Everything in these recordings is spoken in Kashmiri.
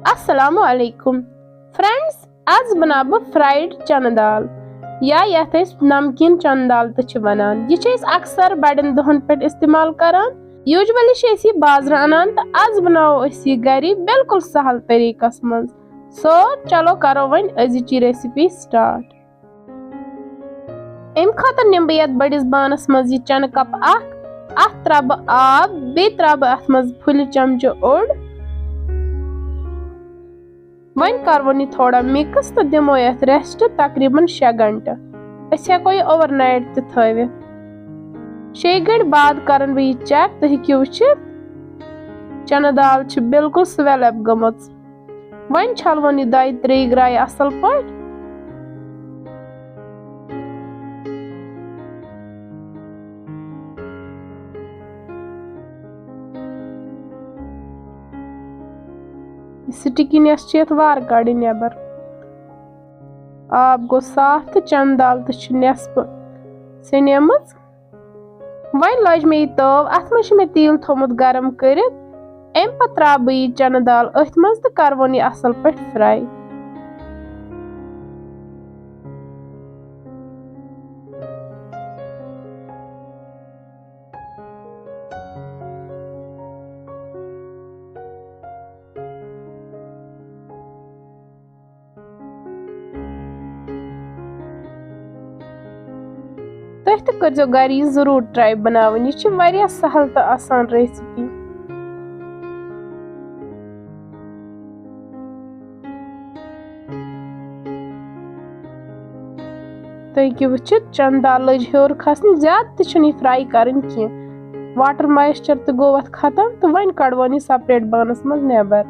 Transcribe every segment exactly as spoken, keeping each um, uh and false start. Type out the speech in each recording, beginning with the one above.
السلام علیکم فرینڈز، آز بناو بہٕ فرائیڈ چنہٕ دال، یا یتھ أسۍ نمکین چنہٕ دال تہِ چھِ ونان۔ یہِ چھِ أسۍ اکثر بڑٮ۪ن دۄہن پٮ۪ٹھ استعمال کران۔ یوجولی چھِ أسۍ یہِ بازرٕ انان، تہٕ آز بناوو أسۍ یہِ گری بالکل سہل طریقس منٛز۔ سو، چلو کرو وۄنۍ أزِچ یہِ ریسپی سٹارٹ۔ امہِ خٲطرٕ نِمہٕ بہٕ یتھ بٔڑِس بانس منٛز یہِ چنہٕ کپ اکھ۔ اتھ ترٛاوٕ بہٕ آب، بیٚیہِ ترٛاوٕ بہٕ اتھ منٛز پھُلہِ چمچہٕ اوٚڑ۔ وۄنۍ کرون یہِ تھوڑا مکس تہٕ دِمو یتھ ریسٹ تقریباً شےٚ گھنٹہٕ۔ أسۍ ہٮ۪کو یہِ اوور نایٹ تہِ تھٲوِتھ۔ شیٚیہِ گھنٹہٕ بعد کرن بہٕ یہِ چیک، تُہۍ ہیٚکِو وٕچھِتھ چنہٕ دال چھِ بالکل سویل اپ گٔمٕژ۔ وۄنۍ چھلون یہِ دۄیہِ ترٛیٚیہِ گرایہِ اصل پٲٹھۍ۔ یہِ سٹِکینس چھِ یتھ وارٕ کڑٕنۍ نٮ۪بر۔ آب گوٚو صاف تہٕ چنہٕ دال تہِ چھِ نٮ۪صفہٕ سیٚنیمٕژ۔ وۄنۍ لٲج مےٚ یہِ تٲو، اتھ منٛز چھُ مےٚ تیٖل تھوٚومُت گرم کٔرِتھ۔ امہِ پتہٕ ترٛاوٕ بہٕ یہِ چنہٕ دال أتھۍ منٛز تہٕ کرون یہِ اصل پٲٹھۍ فراے۔ تُہۍ تہِ کٔرزیٚو گرِ یہِ ضروٗر ٹراے بناوٕنۍ، یہِ چھِ واریاہ سہل تہٕ آسان ریسپی۔ تُہۍ ہیٚکِو وٕچھِتھ، چنہٕ دال لٔج ہیوٚر کھسنہِ، زیادٕ تہِ چھُنہٕ یہِ فراے کرٕنۍ کینٛہہ۔ واٹر مویسچر تہِ گوٚو اتھ ختم تہٕ وۄنۍ کڑون یہِ سپریٹ بانس منٛز نٮ۪بر۔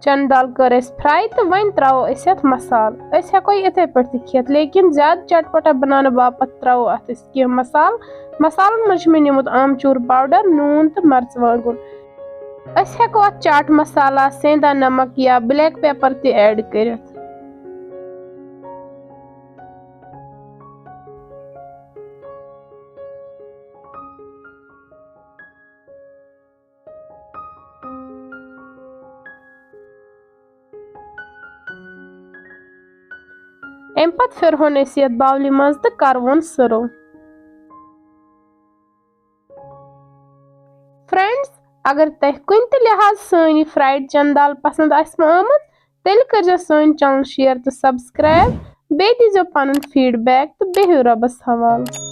چنہٕ دال کٔر اَسہِ فراے تہٕ وۄنۍ ترٛاوو أسۍ اَتھ مسالہٕ۔ أسۍ ہٮ۪کو یہِ یِتھَے پٲٹھۍ تہِ کھٮ۪تھ، لیکن زیادٕ چٹپٹا بناونہٕ باپتھ ترٛاوو اَتھ أسۍ کینٛہہ مسالہٕ۔ مسالن منٛز چھُ مےٚ نیوٗمُت آمچوٗر پاوڈر، نوٗن تہٕ مرژٕوانٛگُن۔ أسۍ ہٮ۪کو اَتھ چاٹ مسالا، سیندا نمک یا بلیک پیپر تہِ ایڈ کٔرِتھ۔ امہِ پتہٕ پھِرہون أسۍ یتھ باولہِ منٛز تہٕ کرہون سٔرو۔ فرینڈز، اگر تۄہہِ کُنہِ تہِ لحاظ سٲنۍ یہِ فرایڈ چنہٕ دال پسند آسہِ آمٕژ، تیٚلہِ کٔرزیٚو سٲنۍ چنل شیئر تہٕ سبسکرائب، بیٚیہِ دیٖزیٚو پنُن فیڈ بیک تہٕ بِہِو رۄبس حوالہٕ۔